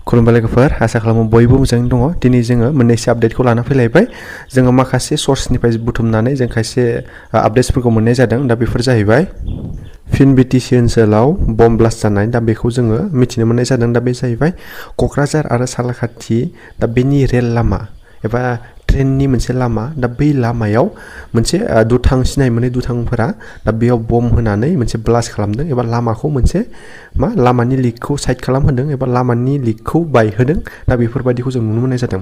खुलुमबाय लोगोफोर आसा खालामो बयबो मोजाङै दङ दिनै जोङो मोननैसो आपडेटखौ लाना फैलायबाय जोङो माखासे सोर्सनिफ्राय बुथुमनानै जों खायसे आपडेट्सफोरखौ मोननाय जादों दा बेफोर जाहैबाय फिन बीटीसी ओनसोलाव बम ब्लास्ट जानाय दा बेखौ जोङो मिथिनो मोननाय जादों दा बे जाहैबाय क'क्राझार आरो सालाकाथि दा बेनि रेल लामा एबा ट्रेननि मोनसे लामा दा बै लामायाव मोनसे दुथां सिनाय मोनै दुथांफोरा दा बेयाव बम होनानै मोनसे ब्लास्ट खालामदों एबा लामाखौ मोनसे लामानि लिकखौ साइड खालामहोदों एबा लामानि लिकखौ बायहोदों दा बेफोरबायदिखौ जों नुनो मोननाय जादों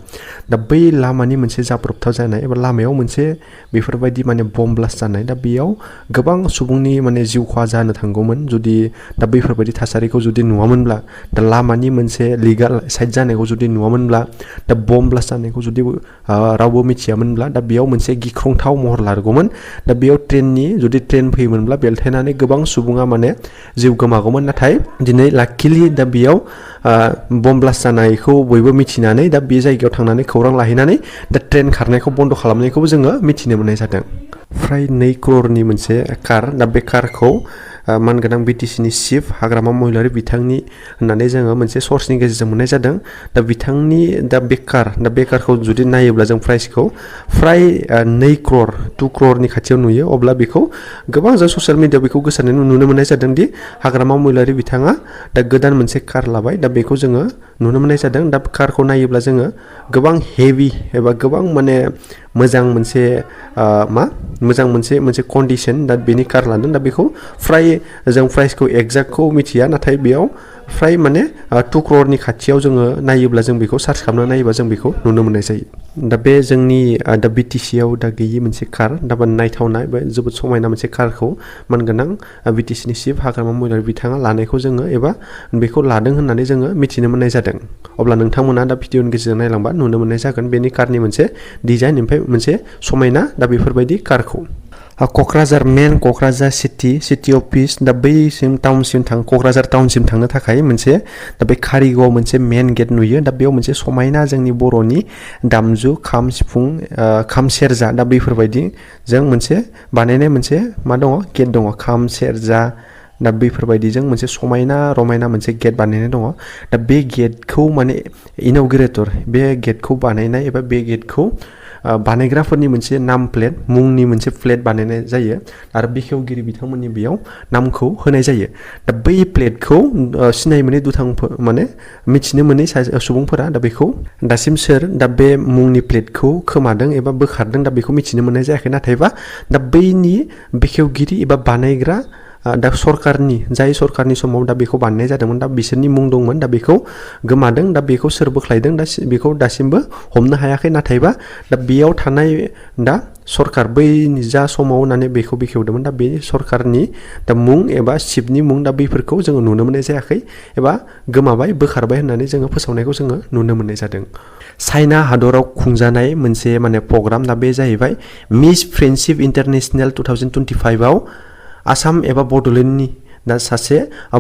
दा बै लामानि मोनसे जाब्रबथाव जानाय एबा लामायाव मोनसे बेफोरबायदि बम ब्लास्ट जानाय दा बेयाव गोबां सुबुंनि जिउ खहा जानो थांगौमोन जुदि दा बैफोरबायदि थासारिखौ जुदि नुवामोनब्ला दा लामानि मोनसे लिगाल साइड जानायखौ जुदि नुवामोनब्ला दा बम ब्लास्ट जानायखौ जुदि रावबो मिथियामोनब्ला दा बेयाव मोनसे गिख्रंथाव महर लागौमोन दा बेयाव जुदि ट्रेन फैयोमोनब्ला बेलथायनानै गोबां सुबुङा जिउ गोमागौमोन नाथाय दिनै लाकिलि दा बेयाव बम ब्लास्ट जानायखौ बयबो मिथिनानै दा बे जायगायाव थांनानै खौरां लाहैनानै दा ट्रेन खारनायखौ बन्द खालामनायखौबो जोङो मिथिनो मोननाय जादों फ्राय 2 करोड़नि मोनसे कार दा बे कारखौ मानगोनां बीटीसीनि चिफ हाग्रामा महिलारि बिथांनि होननानै जोङो मोनसे सर्सनि गेजेरजों मोननाय जादों दा बिथांनि दा बे कारखौ जुदि नायोब्ला जों प्राइसखौ फ्राय 2 करोड़नि खाथियाव नुयो अब्ला बेखौ गोबां जों ससियेल मिडियायाव बेखौ गोसारनाय नुनो मोननाय जादों दि हाग्रामा महिलारि बिथाङा दा गोदान मोनसे कार लाबाय दा बेखौ जोङो नुनो मोननाय जादों दा कारखौ नायोब्ला जोङो गोबां हेभि एबा गोबां मोजां मोनसे कन्डिशन दा बेनि कार लादों दा बेखौ फ्राय जों प्राइसखौ एक्जेक्टखौ मिथिया नाथाय बेयाव फ्राय 2 करोड़नि खाथियाव जोङो नायोब्ला जों बेखौ सार्च खालामना नायोब्ला जों बेखौ नुनो मोननाय जायो दा बे जोंनि दा बीटीसीआव दा गैयि मोनसे कार दा नायथावना जोबोद समायना मोनसे कारखौ मानगोनां बीटीसीनि चिफ हाग्रामा महिलारि बिथाङा लानायखौ जोङो एबा बेखौ लादों होननानै जोङो मिथिनो मोननाय जादों अब्ला नोंथांमोना दा भिडिअनि गेजेरजों नायलांबा नुनो मोननाय जागोन बेनि कारनि मोनसे डिजाइन ओमफ्राय मोनसे समायना दा बेफोरबायदि कारखौ क'क्राझार सिटी अफिस दा बैसिम टाउनसिम क'क्राझार टाउनसिम थांनो थाखाय मोनसे दा बे कारिगाव मोनसे मेन गेट नुयो दा बेयाव मोनसे समायना जोंनि बर'नि दामजु खाम सिफुं खाम सेरजा दा बैफोरबायदि जों मोनसे बानायनाय मोनसे दङ गेट दङ खाम सेरजा दा बैफोरबायदिजों मोनसे समायना रमायना मोनसे गेट बानायनाय दङ दा बे गेटखौ इन'ग्रेटर बे गेटखौ बानायनाय एबा बे गेटखौ बानायग्राफोरनि मोनसे नाम प्लेट मुंनि मोनसे प्लेट बानायनाय जायो आरो बेखेवगिरि बिथांमोननि बेयाव नामखौ होनाय जायो दा बै प्लेटखौ सिनाय मोनै दुथांफोर मिथिनो मोनै सुबुंफोरा दा बेखौ दासिम सोर दा बे मुंनि प्लेटखौ खोमादों एबा बोखारदों दा बेखौ मिथिनो मोननाय जायाखै नाथायबा दा बैनि बेखेवगिरि एबा बानायग्रा दा जाय सरकारनि समाव दा बेखौ बानायनाय जादोंमोन दा बिसोरनि मुं दंमोन दा बेखौ गोमादों दा बेखौ सोर बोख्लायदों दा बेखौ दासिमबो हमनो हायाखै नाथायबा दा बेयाव थानाय दा सरकार बै जा समाव बेखौ बेखेवदोंमोन दा बे सरकारनि दा मुं एबा चिफनि मुं दा बैफोरखौ जोङो नुनो मोननाय जायाखै एबा गोमाबाय बोखारबाय होननानै जोङो फोसावनायखौ जोङो नुनो मोननाय जादों चाइना हादराव खुंजानाय मोनसे प्रग्राम दा बे जाहैबाय मिस फ्रेन्डशिप इन्टारनेशनेल 2025 आव आसाम एबा बड'लेण्डनि दा सासे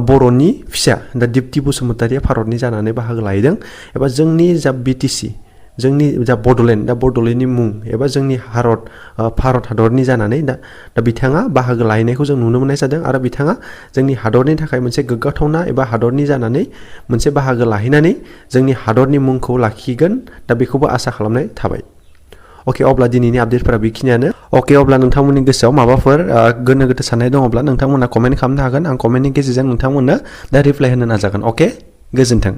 बर'नि फिसा दा दिप्ति बसुमतारिया भारतनि जानानै बाहागो लाहैदों एबा जोंनि जा बीटीसी जोंनि जा बड'लेण्डनि मुं एबा जोंनि भारत हादरनि जानानै दा बिथाङा बाहागो लाहैनायखौ जों नुनो मोननाय जादों आरो बिथाङा जोंनि हादरनि थाखाय मोनसे गोग्गाथावना एबा हादरनि जानानै मोनसे बाहागो लाहैनानै जोंनि हादरनि मुंखौ लाखिगोन दा बेखौबो आसा खालामनाय थाबाय अके अब्ला दिनैनि आपडेटफोरा बेखिनियानो अके अब्ला नोंथांमोननि गोसोआव माबाफोर गोनो गोथो साननाय दङब्ला नोंथांमोना कमेन्ट खालामनो हागोन आं कमेन्टनि गेजेरजों नोंथांमोननो दा रिप्लाइ होनो नाजागोन अके गोजोन्थों